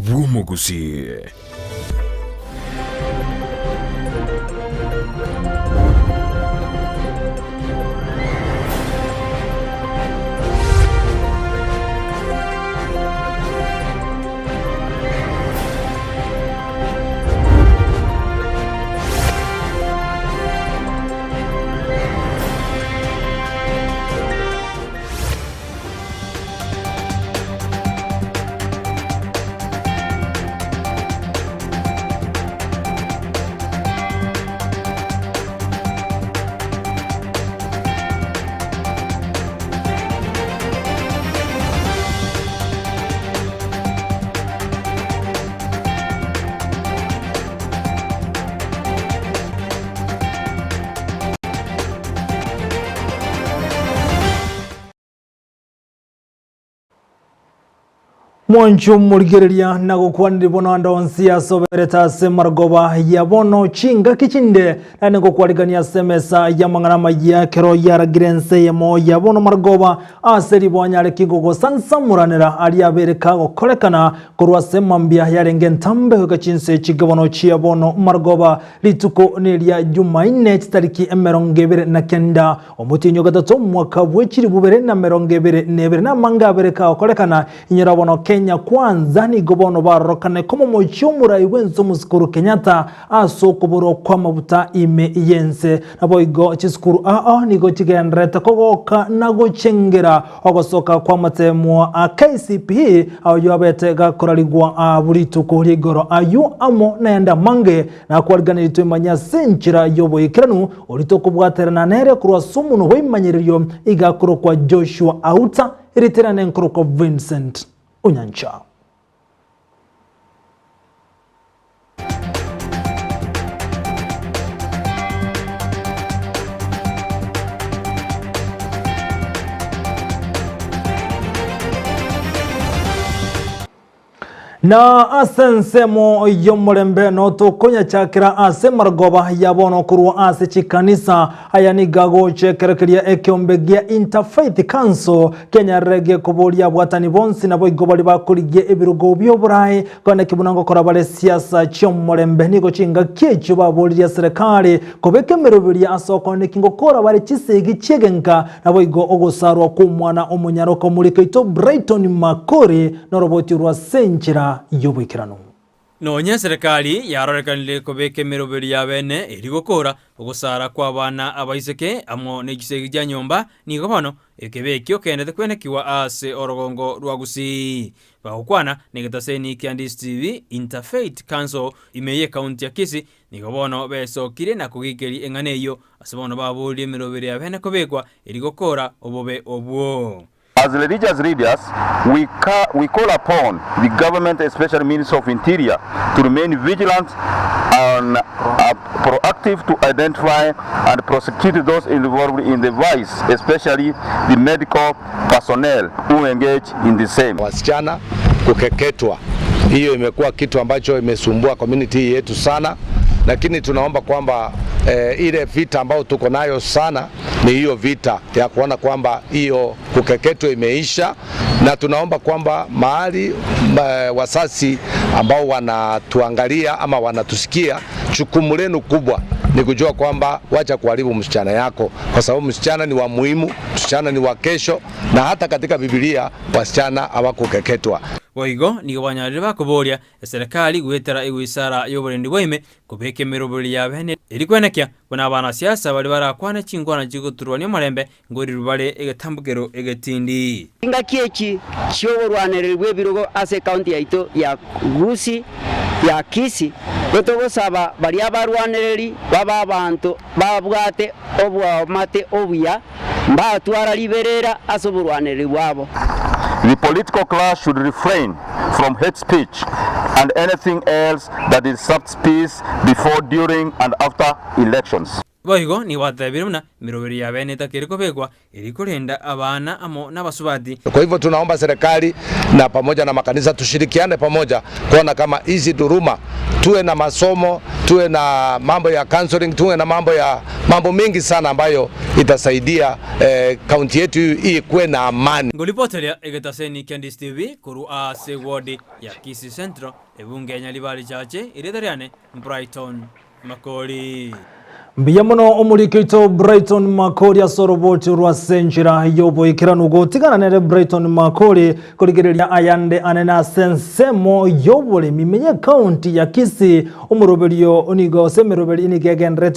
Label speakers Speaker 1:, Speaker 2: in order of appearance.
Speaker 1: bw'Omogusii.
Speaker 2: Mwanche omorigereria na gokwanire bono ande onsi ase oberete ase marogoba ya bono chingaki chinde, naende ngokwarigania ase emesa y'amang'ana amayia ekero yaragire ense eyemo ya bono marogoba ase riboa nyare ki gogosansamoranera aria abere kagokorekana korwa ase mambia yarenge entambe goika chinse chige bono chia bono marogoba rituko neria Jumaine chitariki 29 Omotienyi o gatato omwaka bwe chilifu bibere na 22 namange abere kagokorekana, inyora bono Kenya Kwanza nigo bono barorokane komomochia omorai bwense omosike Uhuru Kenyatta ase okoborwa kw'amabuta ime y'ense. Naboigo chisukuru ao nigo chigendererete kogoka na gochengera ogosoka kw'amateemwa a KCPE ayio abete gakorarigwa buri rituko ri'igoro ayio amo nayande amange Nakwariganirie toimanye ase enchera y'oboikeranu, oria tokobwaterana nere korwa ase omonwa bw'ebimanyererio, iga akorokwa Joshua Auta, erieta riane nkorokwa Vincent Onyancha. Na ase ensemo y'omorembe notokonyachakera ase amarogoba ya bono korwa ase chikanisa. Aya nigo agocha ekero keria ekeombe gia Interfaith Council kenyarire gekoboria abwatani bonsi naboigo baria bakorigia ebirogo bi'oboraai kogenda buna ngokora bare siasa chi'omorembe. Nigo chingaki echio baboririe serikali kobeka emeroberio ase okooneki ngokora bare chisegi chi'egenka Naboigo ogosarwa kw'omwana omonyaroka omorike oito Brighton Makori noroboti rwa ase enchera y'oboikeranu.
Speaker 3: Nonya eserekari yarorekanire kobeka emeroberi y'abene eria gokora ogosara kw'abana abaiseke amo ne chisegi chia nyomba, nigo bono ekebe ekio keendete kwenekigwa ase orogongo rwa Gusii. Bagokwana negetaseni kia Ndisi TV, Interfaith Council ime y'ekaunti ya Kisii Nigo bono besokire na kogikeria eng'ana eyio, ase bono baboririe emeroberi y'abene kobekwa, erio gokora obobe obwo.
Speaker 4: As religious leaders, we, we call upon the government especially Ministry of Interior to remain vigilant and proactive to identify and prosecute those involved in the vice especially the medical personnel who engage in the same.
Speaker 5: Wasichana kukeketwa, hiyo imekuwa kitu ambacho imesumbua community hii yetu sana, lakini tunaomba kwamba eh, ile vita ambayo tuko nayo sana ni hiyo vita ya kuona kwamba hiyo kukeketwa imeisha, na tunaomba kwamba mahali eh, wasasi ambao wanatuangalia ama wanatusikia, jukumu lenu kubwa ni kujua kwamba wacha kuharibu msichana yako, kwa sababu msichana ni wa muhimu, msichana ni wa kesho, na hata katika Biblia wasichana hawakukeketwa.
Speaker 3: Boigo nigo banyarire bakoboria eserekari goetera egoisara y'oborendi bwa ime kobeka emeroberi y'abene erio kwenekia buna abanasiasa baria barakwane chinkwana chigoturwania omorembe nkorirwe bare egetambokero egetindi.
Speaker 6: Chingaki echi chi'oborwanereri bw'ebirogo ase ekaunti yaito ya Gusii ya Kisii, gotogosaba baria abarwanereri babe abanto babwate oboamate obuya, mbatwara riberera ase oborwanereri bwabo.
Speaker 4: The political class should refrain from hate speech and anything else that disrupts peace before, during and after elections.
Speaker 3: Boigo nigo batebire buna emeroberi ya bene etakeri kobekwa eri korenda abana amo nabasubati.
Speaker 5: Kwa hivyo tunaomba serikali na pamoja na makanisa tushirikiane pamoja kuona kama hizi dhuluma, tuwe na masomo, tuwe na mambo ya counseling, tuwe na mambo ya mambo mengi sana ambayo itasaidia eh, kaunti yetu hii ikuwe na amani.
Speaker 3: Ngoripoteria egetaseni kia Ndisi TV korwa ase ewodi ya Kisii Central, ebunge ya Nyaribari Chache, erieta riane Brighton Makori.
Speaker 2: Mbuya mono omoriki oito Brighton Makori ase oroboti orwa ase enchera y'oboikeranu. Gotigana nere Brighton Makori korigereria ayande anene ase ensemo y'oboremi menye ekaunti ya Kisii. Omoroberio nigo ase emeroberi nigo egendererete.